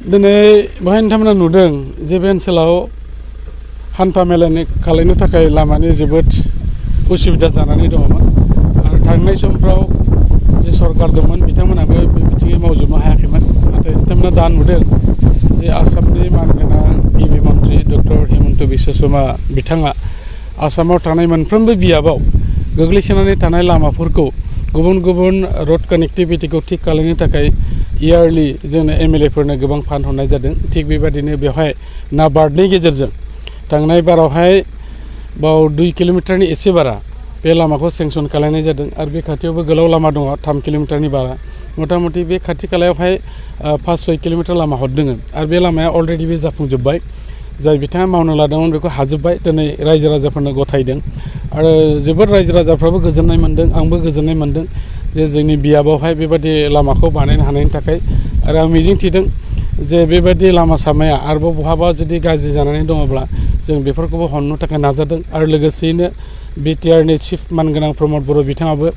दिनै बेहाय नोंथांमोना नुदों जे बे ओनसोलाव हान्था मेलानि खालामनो थाखाय लामानि जोबोद उसुबिदा जानानै दङमोन आरो थांनाय समफ्राव जे सरकार दंमोन बिथांमोनाबो बे बिथिङै मावजोबनो हायाखैमोन नाथाय नोंथांमोना दा नुदों जे आसामनि मानगोनां गिबि मन्त्रि डक्टर हेमन्त बिश्व शर्मा बिथाङा आसामाव थानाय मोनफ्रोमबो बियाबाव गोग्लैसोनानै थानाय लामाफोरखौ गुबुन गुबुन रड कानेक्टिभिटिखौ थिक खालामनो थाखाय इयारलि जोंनो एमएलएफोरनो गोबां फान्ड हरनाय जादों थिग बेबादिनो बेवहाय नाबार्डनि गेजेरजों थांनाय बारावहाय 2 किल'मिटारनि एसे बारा बे लामाखौ सेंसन खालामनाय जादों आरो बे खाथियावबो गोलाव लामा दङ 3 किल'मिटारनि बारा मथा-मथि बे खाथि खालायावहाय 5-6 किल'मिटार लामा हरदों आरो बे लामाया अलरेडि बे जाफुंजोब्बाय जाय बिथाङा मावनो लादोंमोन बेखौ हाजोब्बाय दिनै रायजो राजाफोरनो गथायदों आरो जोबोद रायजो राजाफ्राबो गोजोननाय मोन्दों आंबो गोजोननाय मोन्दों जे जोंनि बियाबावहाय बेबायदि लामाखौ बानायनो हानायनि थाखाय आरो आं मिजिंथिदों जे बेबायदि लामा सामाया आरोबाव बहाबा जुदि गाज्रि जानानै दङब्ला जों बेफोरखौबो हरनो थाखाय नाजादों आरो लोगोसेयैनो बिटिआरनि चिफ मानगोनां प्रमद बर' बिथाङाबो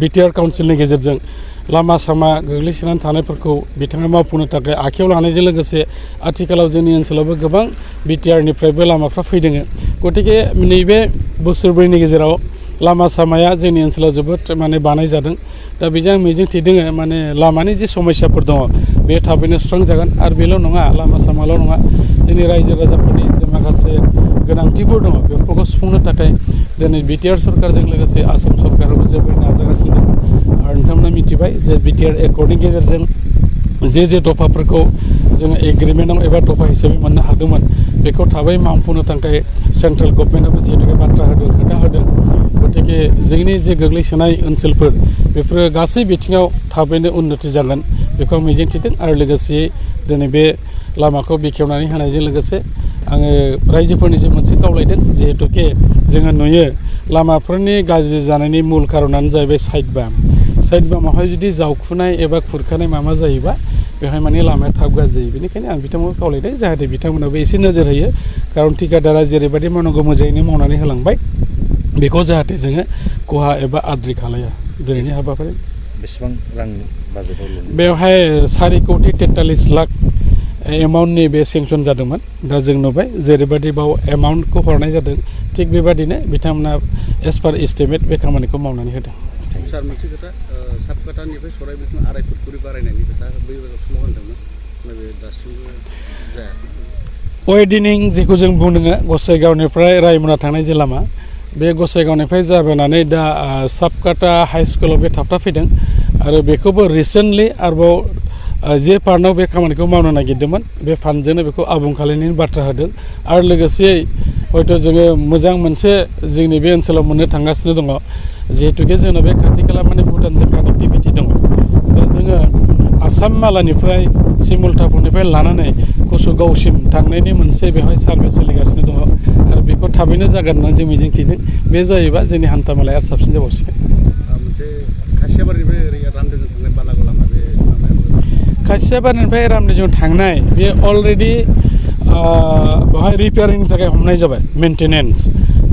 बिटिआर काउन्सिलनि गेजेरजों लामा सामा गोग्लैसोनानै थानायफोरखौ बिथाङा मावफुंनो थाखाय आखायाव लानायजों लोगोसे आथिखालाव जोंनि ओनसोलावबो गोबां बिटिआरनिफ्रायबो लामाफ्रा फैदों गतिके नैबे बोसोरब्रैनि गेजेराव लामा सामाया जोंनि ओनसोलाव जोबोद माने बानाय जादों दा बेजों आं मिजिंथिदों माने लामानि जे समस्याफोर दङ बे थाबैनो सुस्रांजागोन आरो बेल' नङा लामा सामाल' नङा जोंनि रायजो राजाफोरनि जे माखासे गोनांथिफोर दङ बेफोरखौ सुफुंनो थाखाय दिनै बिटिआर सरकारजों लोगोसे आसाम सरकाराबो जोबोद नाजागासिनो दङ आरो नोंथांमोना मिथिबाय जे बिटिआर एकर्डनि गेजेरजों जे दफाफोरखौ जोङो एग्रिमेन्टआव एबा दफा हिसाबै मोननो हादोंमोन बेखौ थाबै मावफुंनो थाखाय सेन्ट्रेल गभर्नमेन्टआबो जिहेतु बाथ्रा होदों खोथा होदों गतिके जोंनि जे गोग्लैसोनाय ओनसोलफोर बेफोरो गासै बिथिङाव थाबैनो उन्नति जागोन बेखौ आं मिजिंथिदों आरो लोगोसेयै दिनै बे लामाखौ बेखेवनानै होनायजों लोगोसे आङो रायजोफोरनिजों मोनसे खावलायदों जिहेतुके जोङो नुयो लामाफोरनि गाज्रि जानायनि मुल कारनानो जाहैबाय साइड बामावहाय जुदि जावखुनाय एबा खुरखानाय माबा जायोबा बेवहाय माने लामाया थाब गाज्रि जायो बेनिखायनो आं बिथांमोनखौ खावलायदों जाहाथे बिथांमोनाबो एसे नोजोर होयो खारन ठिकादारा जेरैबायदि मावनांगौ मोजाङैनो मावनानै होलांबाय बेखौ जाहाथे जोङो खहा एबा आद्रि खालाया दिनैनि हाबाफारि बेसेबां रांनि बाजेटआव बेवहाय 4,43 लाख एमाउन्टनि बे सेंसन जादोंमोन दा जों नुबाय जेरैबायदि बाव एमाउन्टखौ हरनाय जादों थिग बेबादिनो बिथांमोना एस पार एस्टिमेट बे खामानिखौ मावनानै होदों सार मोनसे खोथा साबकाटानिफ्राय सराइबिसिम 2.5 फुट खरि बारायनायनि खोथा बै समाव होनदोंमोन नैबे दासिमबो जायाखै वेडिनिं जेखौ जों बुङो गसाइगावनिफ्राय रायमना थांनाय जे लामा बे गसाइगावनिफ्राय जाबोनानै दा साबकाटा हाइ स्कुलाव बे थाबथाफैदों आरो बेखौबो रिसेन्टलि आरोबाव जे पार्टनाव बे खामानिखौ मावनो नागिरदोंमोन बे फान्डजोंनो बेखौ आबुं खालामनायनि बाथ्रा होदों आरो लोगोसेयै हयथ' जोङो मोजां मोनसे जोंनि बे ओनसोलाव मोननो थांगासिनो दङ जिहेतुके जोंना बे खाथि खाला माने भुटानजों कानेक्टिभिटि दङ दा जोङो आसाम मालानिफ्राय सिमुलटापुरनिफ्राय लानानै कसुगावसिम थांनायनि मोनसे बेवहाय सार्भे सोलिगासिनो दङ आरो बेखौ थाबैनो जागोन होननानै जों मिजिंथिदों बे जायोबा जोंनि हान्था मेलाया साबसिन जाबावसिगोन मोनसे खासियाबारिनिफ्राय ओरै रामदेवजों थांनाय बालागाव लामा बे खासियाबारिनिफ्राय रामदेवजों थांनाय बे अलरेडि बेवहाय रिपेयारिंनि थाखाय हमनाय जाबाय मेन्टेनेन्स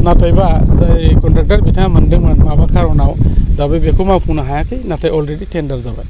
नाथायबा जाय कन्ट्रेक्टर बिथाङा मोनदोंमोन माबा खारनाव दाबो बेखौ मावफुंनो हायाखै नाथाय अलरेडि टेन्डार जाबाय